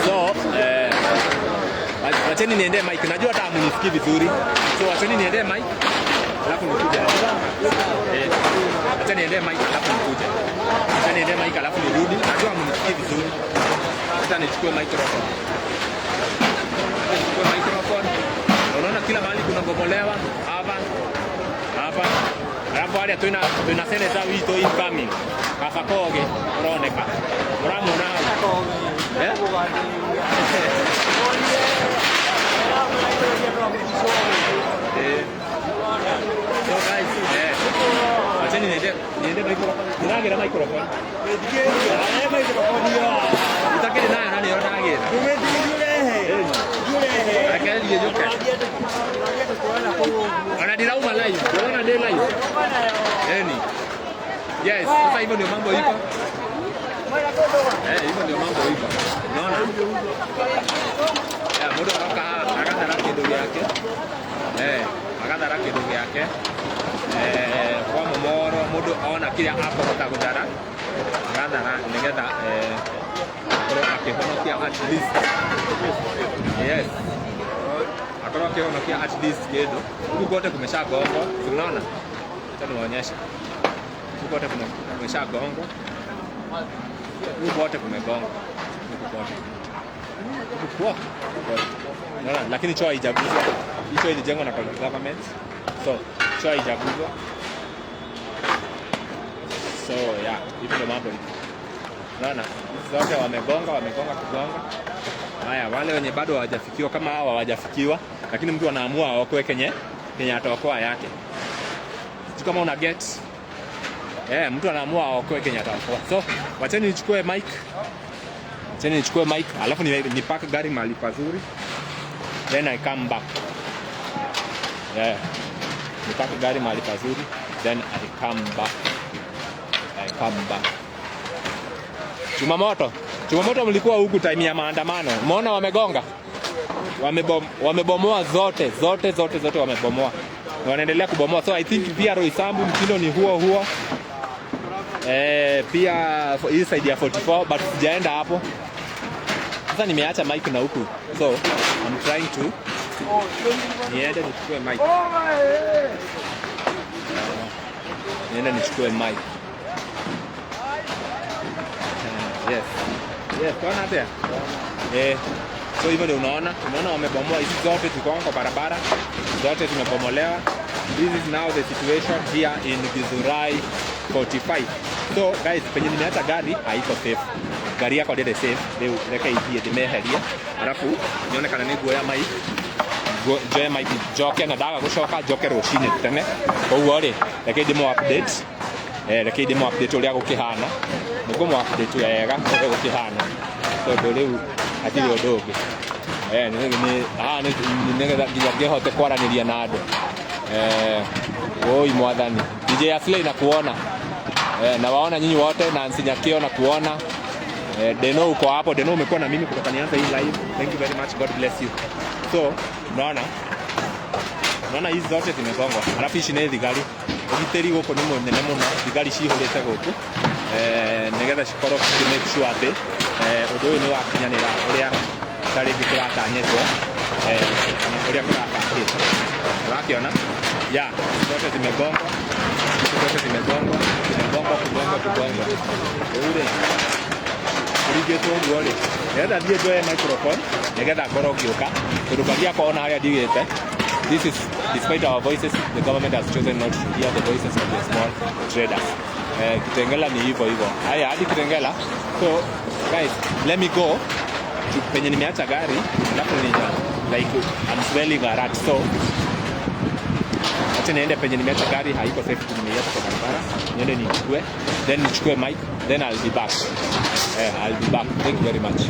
So, wacheni niende mic. Najua hata hamunisikii vizuri. So wacheni niende mic. Alafu nikuje. Eh. Acha niende mic alafu nikuje. Acha niende mic alafu nirudi. Najua hamunisikii vizuri. Acha nichukue microphone. Acha nichukue microphone. Unaona kila mahali kuna bomolewa hapa. Hapa. Alafu haria twina senator witũ incoming. Kaba Koge ũroneka. Ũramuona hau? Eh? Eh. So guys, wacheni niende microphone. Ndĩragĩra microphone. Itakĩrĩ nayo na nĩyo ndagĩra. Reke thiĩ njũke. Ona ndirauma live. Ndĩrona ndĩ live. Eni. Yes, sasa hivyo ndio mambo iko. Eh, hivyo ndio mambo iko. Unaona? Ya, mũndũ aroka haha. Agathara kĩndũ gĩake, agathara kĩndũ gĩake, kwa mũmoro mũndũ ona kĩrĩa akũhota gũthara agathara nĩgetha akorwo akĩhonokia at least, yes, akorwo akĩhonokia at least kĩndũ. Huku kote kumeshagongwa, si unaona? Acha niwaonyeshe. Huku kote kumeshagongwa, huku kote kumegongwa, huku kote, huku kwa kote. Unaona, lakini choo haijaguzwa. Hii choo ilijengwa na county government, so choo haijaguzwa. So yeah, hivi ndio mambo hivi. Unaona, hizi zote wamegonga, wamegonga kugonga. Haya, wale wenye bado hawajafikiwa kama hawa hawajafikiwa, lakini mtu anaamua aokoe kenye ataokoa yake. Sijui kama una get. Mtu anaamua aokoe kenye ataokoa. So, wacheni nichukue mic. Wacheni nichukue mic, alafu ni park gari mahali pazuri. Then I come back. Yeah. Ni park gari mahali pazuri, then I come back. I come back. Chumamoto. Chumamoto mlikuwa huku time ya maandamano. Umeona wamegonga? Wamebomoa zote, zote zote zote wamebomoa. Na wanaendelea kubomoa. So I think pia Roysambu mtindo ni huo huo. Pia hii side ya 44, but sijaenda hapo. Sasa nimeacha mic na huku. So I'm trying to niende nichukue mic. Niende nichukue mic. Yes. Yes, tuona hapa. So hivyo ndio unaona, unaona wamebomoa hizi zote ziko kwa barabara, zote zimebomolewa. This is now the situation here in Githurai 45. So guys, penye nimeacha gari haiko safe. Gari yakwa ndĩrĩ safe, rĩu reke ithiĩ ndĩmeherie, arabu nyone kana nĩ nguoya mic, njoe mic njoke na ndaga gũcoka njoke rũcinĩ tene. Koguo rĩ, reke ndĩmũ update. Reke ndĩmũ update ũrĩa gũkĩhana. Nĩngũmũ update wega ũrĩa gũkĩhana. Tondũ rĩu hatirĩ ũndũ ũngĩ. Nĩgetha nginya ngĩhote kwaranĩria na andũ. Oi mwathani. DJ Aslay na kuona. Na waona nyinyi wote, Nancy Nyakio na kuona. Deno uko hapo, Deno umekuwa na mimi kutoka nianze hii live. Thank you very much. God bless you. So, unaona? Unaona hizi zote zimegongwa. Alafu ici nĩ thigari. Ũgitĩri gũkũ nĩ mũnene mũno. Thigari cihũrĩte gũkũ. Nĩgetha cikorwo cikĩ make sure atĩ ũndũ ũyũ nĩ wakinyanĩra ũrĩa ta rĩngĩ kũratanyĩtwo, kana ũrĩa kũrabangĩtwo. Ũrakĩona? Ya, zote zimegongwa. Hizi zote zimegongwa, zimegongwa, kugongwa, kugongwa. Rĩu rĩ, kũringĩtwo ũguo rĩ, nĩgetha thiĩ njoe microphone, nĩgetha ngorwo ngĩũka, tondũ ngari yakwa ona harĩa ndigĩte. This is despite our voices, the government has chosen not to hear the voices of the small traders. Kitengela ni hivyo hivyo. Haya, hadi Kitengela. So guys, let me go to penye nimeacha gari, alafu ni like I'm smelling a rat. So acha niende penye nimeacha gari, haiko safe, nimeiacha kwa barabara. Niende nichukue, then nichukue mic, then I'll be back. I'll be back. Thank you very much.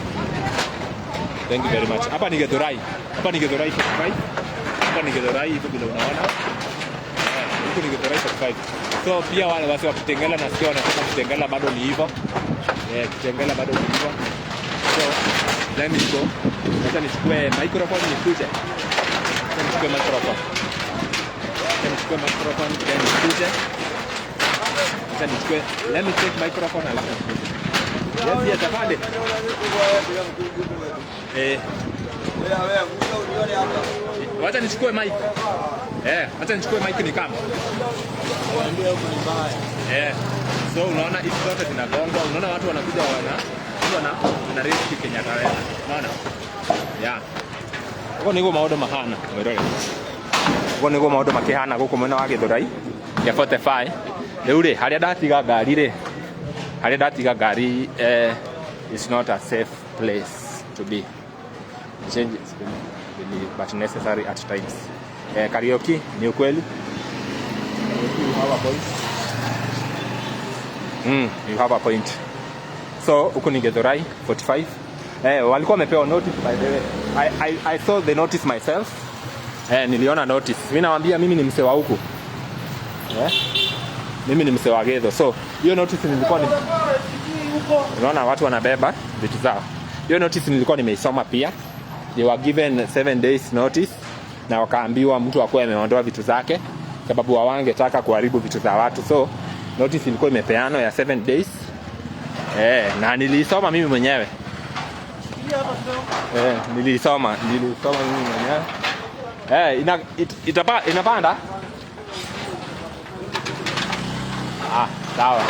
Thank you very much. Hapa ni Githurai. Hapa ni Githurai 45. Hapa ni Githurai hivyo vile unaona. Huku ni Githurai 45. So pia wale wasi wa Kitengela nasikia wanasema Kitengela bado ni hivyo. Kitengela bado ni hivyo. So let me go. Acha nichukue microphone nikuje. Acha nichukue microphone. Acha nichukue microphone then nikuje. Acha nichukue. Let me take microphone alafu nikuje. Yes, afande. Wacha nichukue mic. Wacha nichukue mic ni kama. So unaona hizi zote zinagongwa, unaona watu wanakuja wana risk Kenya taweza. Unaona? Yeah. Ugo niguo maundu mahana mwirore. Ugo niguo maundu makihana guku mwena wa Githurai ya 45. Riu ri haria ndatiga ngari ri, haria ndatiga ngari, is not a safe place to be. Change is really but necessary at times. Karaoke ni ukweli. Karaoke, you have a point. You have a point. So huku ni Githurai 45. Walikuwa wamepewa notice, by the way. I saw the notice myself. Niliona notice. Mimi nawaambia mimi ni msee wa huku. Mimi ni msee wa Gedho. So hiyo notice nilikuwa ni Unaona watu wanabeba vitu zao. Hiyo notice nilikuwa nimeisoma pia. They were given 7 days notice na wakaambiwa mtu akuwe ameondoa vitu zake, sababu hawangetaka kuharibu vitu za watu. So notice ilikuwa imepeanwa ya 7 days, na niliisoma mimi mwenyewe. Nilisoma mimi mwenyewe. Inapanda. Ah, sawa.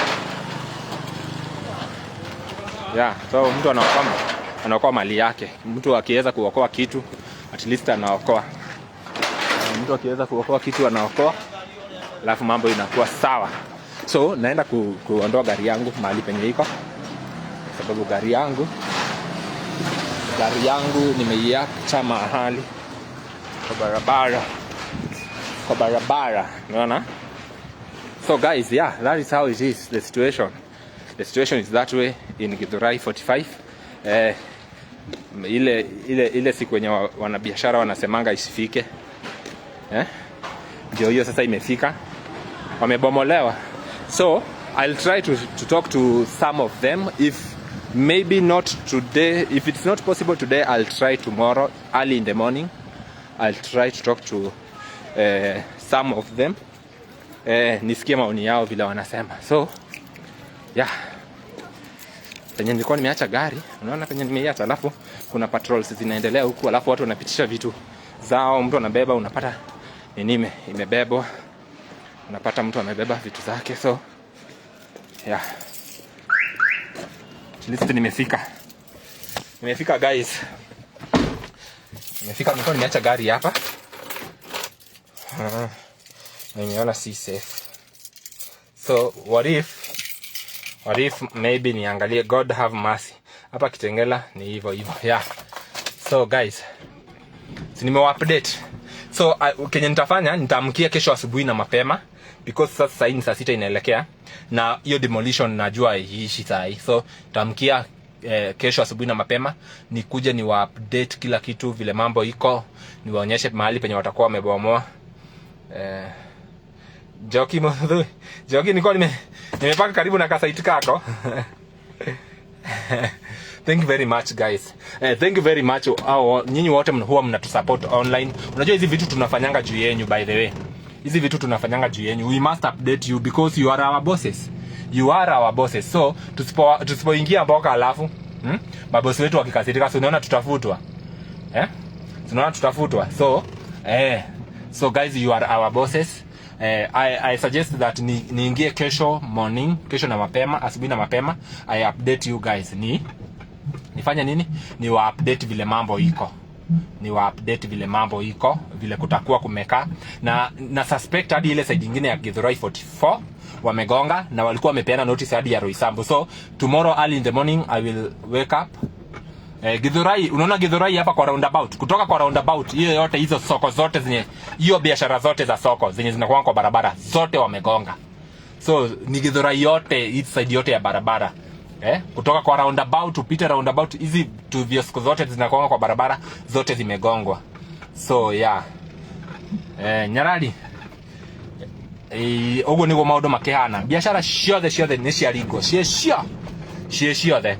Yeah, so mtu anaokoa mali yake. Mtu akiweza kuokoa kitu, at least anaokoa. Mtu akiweza kuokoa kitu anaokoa, alafu mambo inakuwa sawa. So naenda kuondoa gari yangu mahali penye iko, sababu gari yangu nimeiacha mahali kwa barabara, unaona? So guys, yeah, that is how it is, the situation. The situation is that way in Githurai 45. Ile siku yenye wanabiashara wanasemanga isifike, eh? Ndio hiyo sasa imefika, wamebomolewa. So I'll try to talk to some of them. If maybe not today, if it's not possible today, I'll try tomorrow early in the morning. I'll try to talk to some of them, nisikie maoni yao vile wanasema. So yeah, penye nilikuwa nimeacha gari, unaona penye nimeiacha, alafu kuna patrols zinaendelea huku, alafu watu wanapitisha vitu zao, mtu anabeba, unapata nini imebebwa, unapata mtu amebeba vitu zake. So yeah, at least nimefika, nimefika guys, nimefika. Nilikuwa nimeacha gari hapa. Nimeona si safe, so what if maybe niangalie. God have mercy. Hapa Kitengela ni hivyo hivyo. Yeah, so guys, si nimewa update? So kenye nitafanya, nitaamkia kesho asubuhi na mapema, because sasa sahii ni saa 6 inaelekea na hiyo demolition najua haiishi sahii. So nitaamkia kesho asubuhi na mapema, nikuje niwa update kila kitu vile mambo iko, niwaonyeshe mahali penye watakuwa wamebomoa. Joki Muthui. Joki, nilikuwa nimepaka karibu na kasite kako. Thank you very much, guys. Thank you very much. Au nyinyi wote huwa mnatusupport online. Unajua hizi vitu tunafanyanga juu yenyu, by the way. Hizi vitu tunafanyanga juu yenyu. We must update you because you are our bosses. You are our bosses. So tusipoingia mboka alafu, Mabosi wetu wakikasirika, si unaona tutafutwa? Eh? Si unaona tutafutwa? So guys, you are our bosses. I suggest that niingie kesho morning, kesho na mapema, asubuhi na mapema, I update you guys. Nifanye nini? Ni wa update vile mambo iko. Ni wa update vile mambo iko, vile kutakuwa kumekaa. Na suspect hadi ile side nyingine ya Githurai 44 wamegonga na walikuwa wamepeana notice hadi ya Roysambu. So tomorrow early in the morning I will wake up. Githurai, unaona Githurai hapa kwa roundabout, kutoka kwa roundabout hiyo yote, hizo soko zote zenye hiyo biashara zote za soko zenye zinakuwa kwa barabara zote wamegonga. So ni Githurai yote, hii side yote ya barabara. Kutoka kwa roundabout upite roundabout, hizi tu viosko zote zinakuwa kwa barabara zote zimegongwa. So yeah. Nyarari. Ũguo nĩguo maũndũ makĩhana. Biashara ciothe ciothe nĩ ciaringwo, ciĩ ciothe.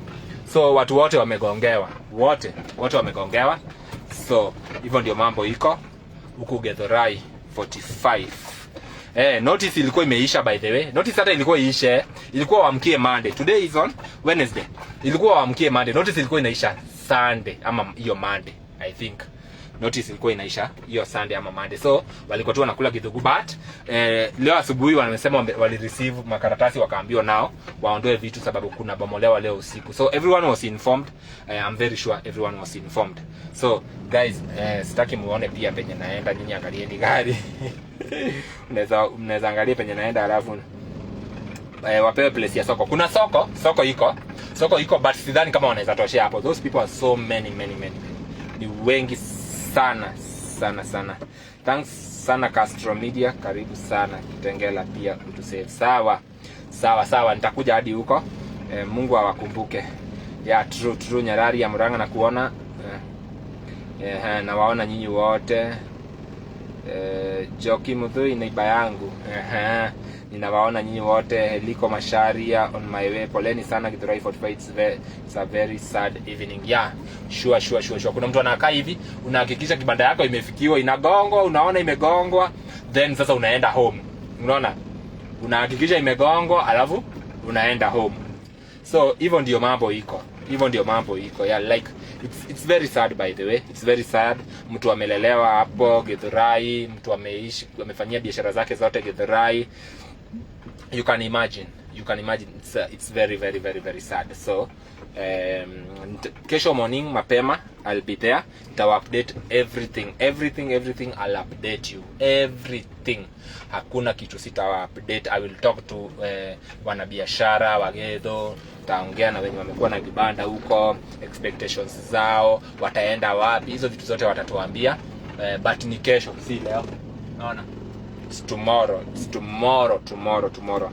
So watu wote wamegongewa, wote wote wamegongewa. So hivyo ndio mambo iko huku Githurai 45. Notice ilikuwa imeisha, by the way. Notice hata ilikuwa iishe, ilikuwa waamkie Monday. Today is on Wednesday. Ilikuwa waamkie Monday. Notice ilikuwa inaisha Sunday ama hiyo Monday, I think. Notice ilikuwa inaisha hiyo Sunday ama Monday. So walikuwa tu wanakula kithugu, but leo asubuhi wamesema wali receive makaratasi, wakaambiwa nao waondoe vitu sababu kuna bomolewa leo usiku. So everyone was informed. I'm very sure everyone was informed. So guys, sitaki muone pia penye naenda, nyinyi angalieni gari. Mnaweza angalia penye naenda alafu wapewe place ya soko. Kuna soko, soko iko. Soko iko, but sidhani kama wanaweza toshea hapo. Those people are so many, many, many. Ni wengi sana sana sana. Thanks sana Castro Media, karibu sana Kitengela pia utusave. Sawa. Sawa sawa, nitakuja hadi huko. Mungu awakumbuke. Yeah, true true. Nyarari ya Murang'a na kuona, nawaona nyinyi wote. Joki Muthui, neighbour yangu. Ehe. Ninawaona nyinyi wote. Heliko Masharia, on my way. Poleni sana Githurai 45, it's a very sad evening. Yeah, sure. Kuna mtu anakaa hivi, unahakikisha kibanda yako imefikiwa, inagongwa, unaona imegongwa, then sasa unaenda home. Unaona? Unahakikisha imegongwa, alafu unaenda home. So hivyo ndio mambo iko, hivyo ndio mambo iko. Yeah, like it's very sad, by the way, it's very sad. Mtu amelelewa hapo Githurai, mtu ameishi, amefanyia biashara zake zote Githurai. You can imagine, you can imagine. It's very, very, very, very sad. So kesho morning mapema I'll be there. Nitawa update everything, everything, everything. I'll update you everything. Hakuna kitu sitawa update. I will talk to wanabiashara wa Gedho, taongea na wenye wamekuwa na vibanda huko, expectations zao, wataenda wapi, hizo vitu zote watatuambia. But ni kesho, si leo. Naona it's tomorrow, it's tomorrow, tomorrow, tomorrow.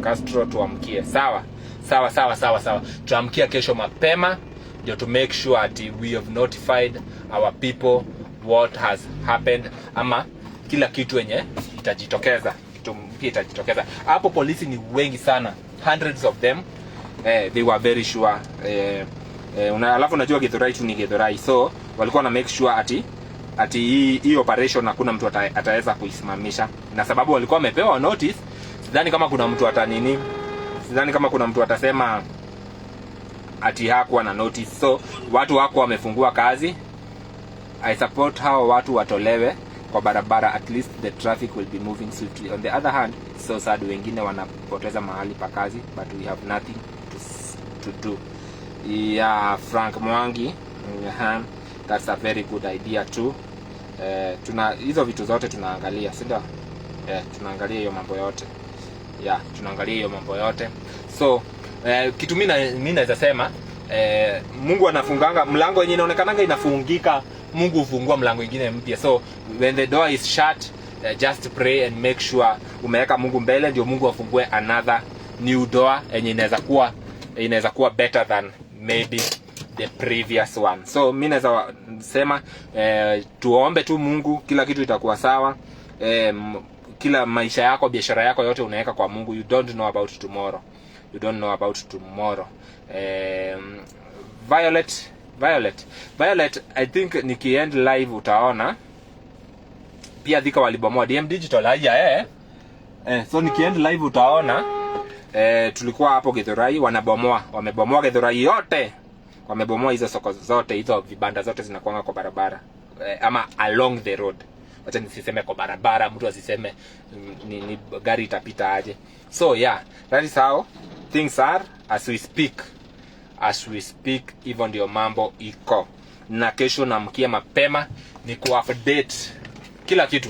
Castro, tuamkie. Sawa sawa sawa sawa sawa, tuamkia kesho mapema ndio to make sure ati we have notified our people what has happened, ama kila kitu yenye itajitokeza, kitu mpya itajitokeza hapo. Polisi ni wengi sana, hundreds of them. They were very sure. Alafu unajua Githurai tu ni Githurai, so walikuwa na make sure ati hii operation hakuna mtu ataweza kuisimamisha, na sababu walikuwa wamepewa notice, sidhani kama kuna mtu ata nini, sidhani kama kuna mtu atasema ati hakuwa na notice. So watu wako wamefungua kazi. I support hao watu watolewe kwa barabara, at least the traffic will be moving swiftly. On the other hand, it's so sad, wengine wanapoteza mahali pa kazi, but we have nothing to do. Yeah, Frank Mwangi, that's a very good idea too. Tuna hizo vitu zote tunaangalia, si ndio? Tunaangalia hiyo mambo yote. Yeah, tunaangalia hiyo mambo yote. So kitu mimi naweza sema, Mungu anafunganga mlango yenye inaonekananga inafungika, Mungu hufungua mlango ingine mpya. So when the door is shut, just pray and make sure umeweka Mungu mbele ndio Mungu afungue another new door yenye inaweza kuwa better than maybe the previous one. So mi naweza sema, tuombe tu Mungu, kila kitu itakuwa sawa. Kila maisha yako, biashara yako yote unaweka kwa Mungu. You don't know about tomorrow, you don't know about tomorrow. Violet, Violet, Violet, I think nikiend live utaona pia Thika walibomoa DM Digital. Haya, so nikiend live utaona tulikuwa hapo Githurai wanabomoa, wamebomoa Githurai yote, wamebomoa hizo soko zote, hizo vibanda zote zinakuanga kwa barabara, ama along the road. Wacha nisiseme kwa barabara, mtu asiseme ni gari itapita aje. So yeah, that is how things are as we speak, as we speak. Hivyo ndio mambo iko, na kesho naamkia mapema ni kuupdate kila kitu,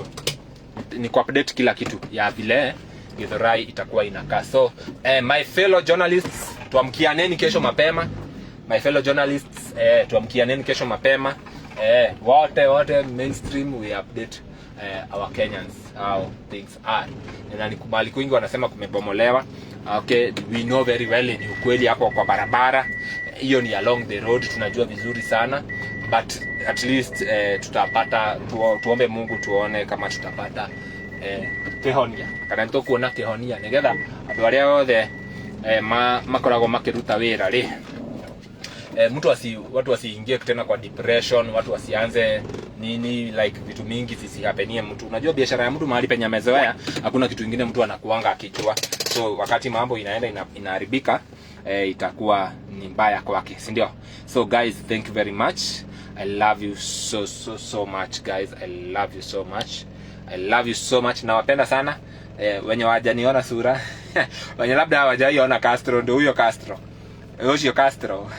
ni kuupdate kila kitu ya vile Githurai itakuwa inakaa. So my fellow journalists, tuamkianeni kesho mapema. My fellow journalists, tuamkianeni kesho mapema. Wote wote mainstream, we update our Kenyans how things are. Na ni kubali kwingi wanasema kumebomolewa. Okay, we know very well ni ukweli hapo kwa barabara. Hiyo ni along the road, tunajua vizuri sana, but at least tutapata tuombe Mungu tuone kama tutapata kihonia, kana nĩtũkuona kĩhonia, nĩgetha andũ arĩa othe makoragwo makĩruta wĩra rĩ, mtu asi watu wasiingie tena kwa depression, watu wasianze nini, like vitu mingi zisihappenie mtu. Unajua biashara ya mtu mahali penye amezoea, hakuna kitu ingine mtu anakuanga akijua. So wakati mambo inaenda inaharibika, itakuwa ni mbaya kwake, si ndio? So guys, thank you very much. I love you so, so, so much, guys. I love you so much, I love you so much. Nawapenda sana. Wenye hawajaniona sura, wenye labda hawajaiona Castro, ndio huyo Castro, Yoshio Castro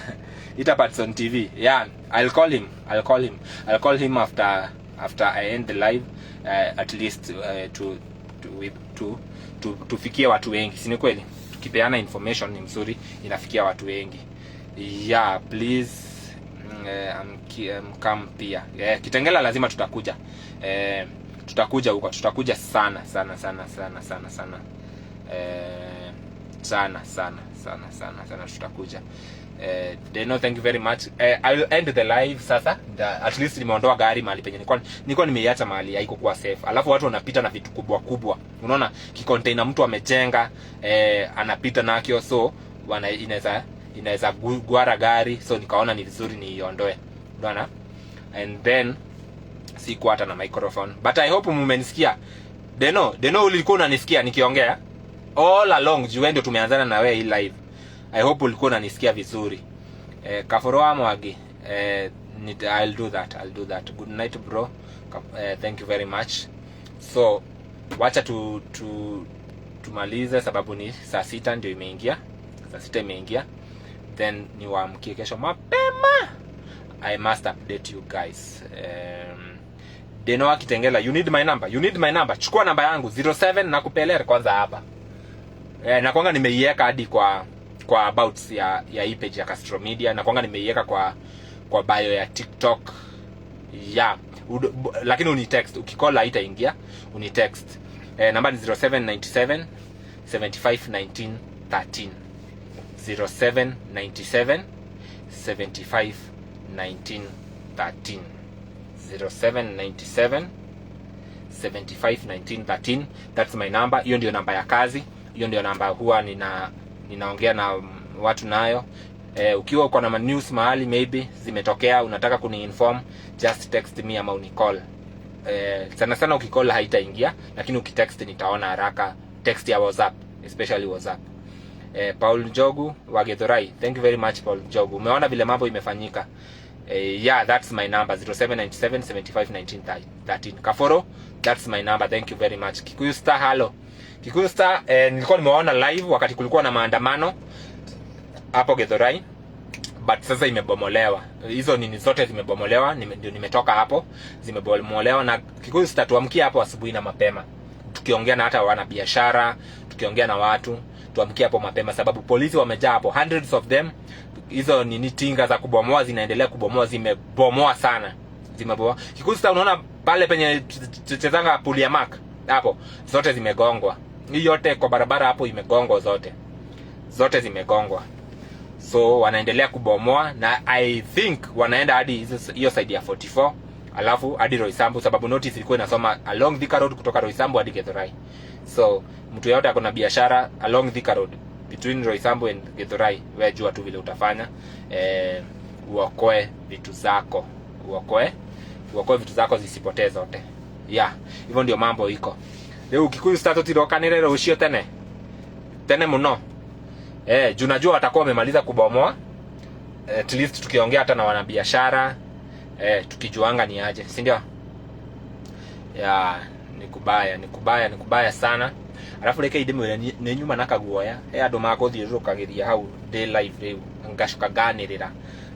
Ita Patson TV. Yeah, I'll call him, I'll call him, I'll call him after I end the live, at least to tufikie watu wengi, si ni kweli? Tukipeana information ni mzuri, inafikia watu wengi. Yeah, please, come pia. Yeah, Kitengela lazima tutakuja. Tutakuja huko, tutakuja sana sana sana sana sana sana, sana sana sana sana sana, tutakuja. Deno, thank you very much. I will end the live sasa. At least nimeondoa gari mahali penye nilikuwa nimeiacha mahali haikokuwa safe. Alafu watu wanapita na vitu kubwa kubwa, unaona kicontainer mtu amejenga, anapita nakio, so wana inaweza gwara gari, so nikaona ni vizuri niiondoe, unaona. And then sikuwa hata na microphone, but I hope mmenisikia. Deno, Deno, ulikuwa unanisikia nikiongea all along juu wewe ndio tumeanzana na wewe hii live. I hope ulikuwa unanisikia vizuri. Kaforo Mwangi, I'll do that, I'll do that. Good night, bro. Thank you very much. So wacha tu tumalize sababu ni saa 6 ndio imeingia, saa 6 imeingia, then niwaamkie kesho mapema. I must update you guys. Denoa Kitengela, you need my number, you need my number. Chukua namba yangu 07 na kupelea kwanza hapa. Na kwanga nimeiweka hadi kwa about ya hii page ya Castro Media, na kwanga nimeiweka kwa bio ya TikTok. Yeah. Lakini unitext, ukicall haitaingia, unitext. Namba ni 0797 75 19 13. 0797 75 19 13. 0797 75 19 13, that's my number. Hiyo ndio namba ya kazi, hiyo ndio namba huwa ninaongea na watu nayo. Ukiwa uko na news mahali maybe zimetokea, unataka kuni-inform, just text me ama unicall. Sana sana ukicall haitaingia, lakini ukitext nitaona haraka, text ya WhatsApp, especially WhatsApp. Paul Njogu wa Githurai, thank you very much, Paul Njogu. Umeona vile mambo imefanyika. Yeah, that's my number, 0797 75 19 13. Kaforo, that's my number, thank you very much. Kikuyu Star, hello Kikuyu Star. Nilikuwa nimewaona live wakati kulikuwa na maandamano hapo Githurai, but sasa imebomolewa, hizo nini zote zimebomolewa. Ndio nimetoka hapo, zimebomolewa. Na Kikuyu Star, tuamkie hapo asubuhi na mapema, tukiongea na hata wanabiashara, tukiongea na watu, tuamkie hapo mapema sababu polisi wamejaa hapo, hundreds of them. Hizo nini, tinga za kubomoa zinaendelea kubomoa, zimebomoa sana, zimebomoa. Kikuyu Star, unaona pale penye chezanga pool ya mark hapo, zote zimegongwa. Hii yote kwa barabara hapo imegongwa, zote zote zimegongwa. So wanaendelea kubomoa na I think wanaenda hadi hiyo side ya 44, alafu hadi Roysambu, sababu notice ilikuwa inasoma along Thika Road kutoka Roysambu hadi Githurai. So mtu yote ako na biashara along Thika Road between Roysambu and Githurai, wewe jua tu vile utafanya, uokoe vitu zako, uokoe vitu zako zisipotee zote. Yeah, hivyo ndio mambo iko leo. Kikuyu Star, tutirokanire rucio tene tene muno, juu najua watakuwa wamemaliza kubomoa. At least tukiongea hata na wanabiashara, tukijuanga ni aje, si ndio? Ya ni kubaya, ni kubaya, ni kubaya sana. Alafu reke ndimwire nĩ nyuma na kaguoya he andũ makũthiũrũrũkagĩria hau ndĩ live rĩu, ngacoka nganĩrĩra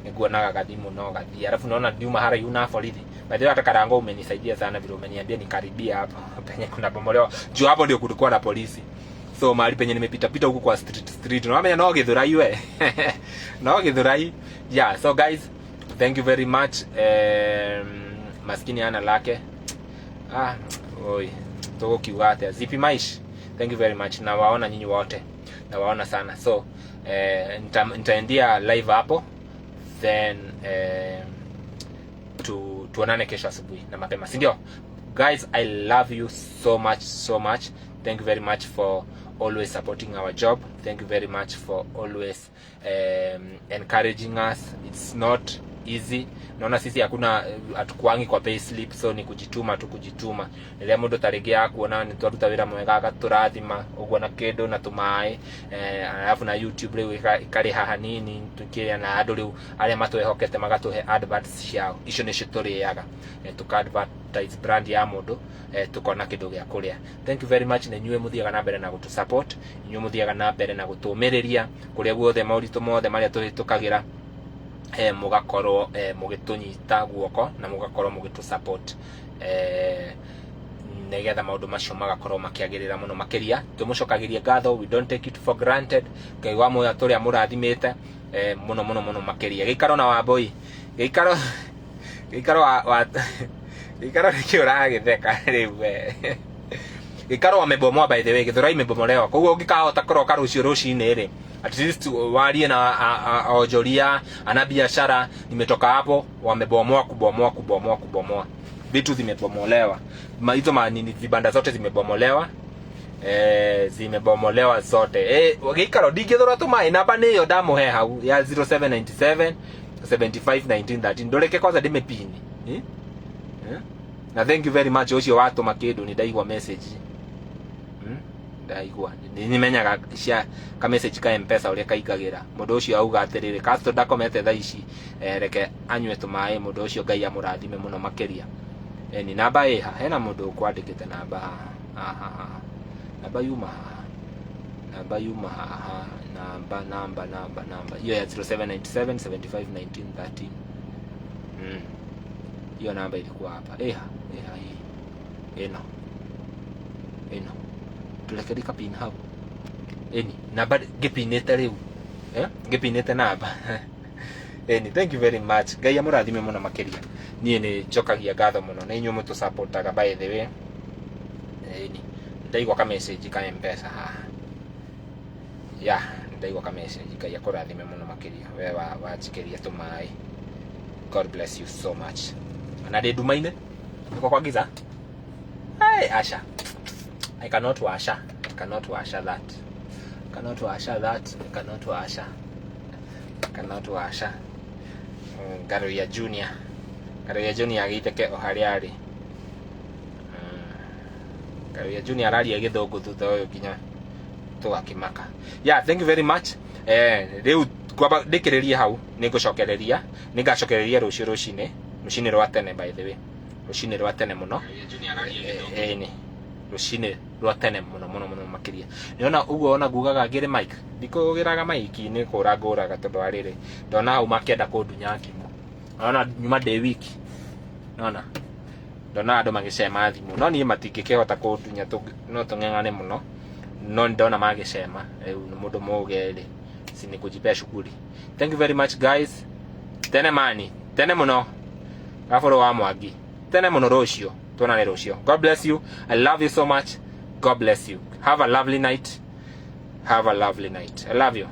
nĩguonaga gathimũ no gathie. Alafu naona nyuma haraihu na borithi. By the way, hata Karango umenisaidia sana vile umeniambia nikaribia hapo penye kuna bomolewa, juu hapo ndio kulikuwa na polisi. So mahali penye nimepita pita huku kwa street street, unaona, no Githurai, we no Githurai. Yeah, so guys, thank you very much. Maskini ana lake. Ah, oi, tugukiuga atia? Zipi Maish, thank you very much. Nawaona nyinyi wote, nawaona sana. So nitaendia live hapo, then tuonane kesho asubuhi na mapema, si ndio? Guys, I love you so much, so much. Thank you very much for always supporting our job. Thank you very much for always encouraging us. It's not easy. Naona sisi hakuna, hatukuangi kwa pay slip, so ni kujituma tu, kujituma. Rĩrĩa mũndũ tarĩngĩ akuona nĩ twaruta wĩra mwega, agatũrathima ũguo na kĩndũ na tũmaĩ, alafu na YouTube rĩu ĩkarĩha hanini tukĩrĩa, na andũ rĩu arĩa matwĩhokete magatũhe adverts ciao, icio nĩcio tũrĩaga, tuka advertise brand ya mũndũ, tukona kĩndũ gĩa kũrĩa. Thank you very much na inyuĩ mũthiaga na mbere na gũtũ support, inyuĩ mũthiaga na mbere na gũtũmĩrĩria kũrĩa guothe, moritũ mothe marĩa tũhĩtũkagĩra, mũgakorwo mũgĩtũnyita guoko na mũgakorwo mũgĩtũ support, nĩgetha maũndũ macio magakorwo makĩagĩrĩra mũno makĩria. Tũmũcokagĩria ngatho, we don't take it for granted. Ngai wa muoyo tũrĩa mũrathimĩte, mũno mũno mũno makĩria. Gĩikaro na Wambui, gĩikaro wa gĩikaro, nĩkĩ ũragĩtheka rĩu we? Gĩikaro wamebomoa, by the way. Gĩthũrai imebomolewa, koguo ũngĩkahota kũroka rũciũ rũcinĩ rĩ. At least warie na onjoria ana biashara. Nimetoka hapo, wamebomoa, kubomoa, kubomoa, kubomoa, vitu zimebomolewa. Hizo manini, vibanda zote zimebomolewa, zimebomolewa zote. Gĩikaro ndingĩthũra tũmaĩ. Namba nĩyo ndamũhe hau ya 0797 75 19 13. Ndũreke kwanza ndĩmĩpini, eh? Eh? Na thank you very much ũcio watũma kĩndũ, nĩ ndaigua message. Ndaigua nĩ nĩmenyaga cia ka message ka Mpesa ũrĩa kaingagĩra. Mũndũ ũcio auga atĩrĩrĩ, Castro ndakomete thaa ici, reke anyue tũmaĩ. Mũndũ ũcio, Ngai amũrathime mũno makĩria. Ni namba ĩha hena mũndũ ũkwandĩkĩte namba haha haha haha. Namba yuma haha, namba yuma haha, namba, namba, namba, namba hiyo ya 0797 75 19 13. Hiyo namba ilikuwa hapa, ĩha, ĩha hii ĩno, ĩno turekeria kapin hau. Ĩni namba ngĩpinĩte rĩu, eh? Ngĩpinĩte namba. Ĩni, thank you very much, Ngai amũrathime mũno makĩria. Niĩ nĩ njokagia ngatho mũno na inyuĩ mũtũsupportaga. By the way, ĩni ndaigua ka message ka Mpesa haha ya ndaigua ka message. Ngai akũrathime mũno makĩria we wa wanjikĩria tũmaĩ. God bless you so much. Na ndĩ nduma-inĩ, niko kwa giza. Hey, asha, I cannot washa, I cannot washa that, I cannot washa that, I cannot washa, I cannot washa. Ngaruya Junior, Ngaruya Junior agĩiteke o harĩa arĩ. Ngaruya Junior araria gĩthũngũ thutha ũyũ nginya tũgakĩmaka. Yeah, thank you very much. Rĩu ngwamba ndĩkĩrĩrie hau, nĩngũcokereria, nĩngacokereria rũciũ rũcinĩ, rũcinĩ rwa tene. By the way, rũcinĩ rwa tene mũno. Nĩ rũcinĩ rwa tene mũno mũno mũno makĩria. Nĩona ũguo ona ngugaga ngĩrĩ mic, ndikũgĩraga mic, nĩ kũra ngũraga tondũ wa rĩrĩ ndona hau makĩenda kũndunya thimũ. Ona nyuma ndĩ wiki, nona ndona andũ magĩcema thimũ, no niĩ matingĩkĩhota kũndunya, no tũng'eng'ane mũno, no ndona magĩcema. Rĩu nĩ mũndũ mũge rĩ, si ni kujipea shughuli. Thank you very much, guys. Tene mani tene mũno, gabũrũ wa Mwangi, tene mũno. Rũciũ tuonane rũciũ. God bless you, I love you so much. God bless you, have a lovely night, have a lovely night, I love you.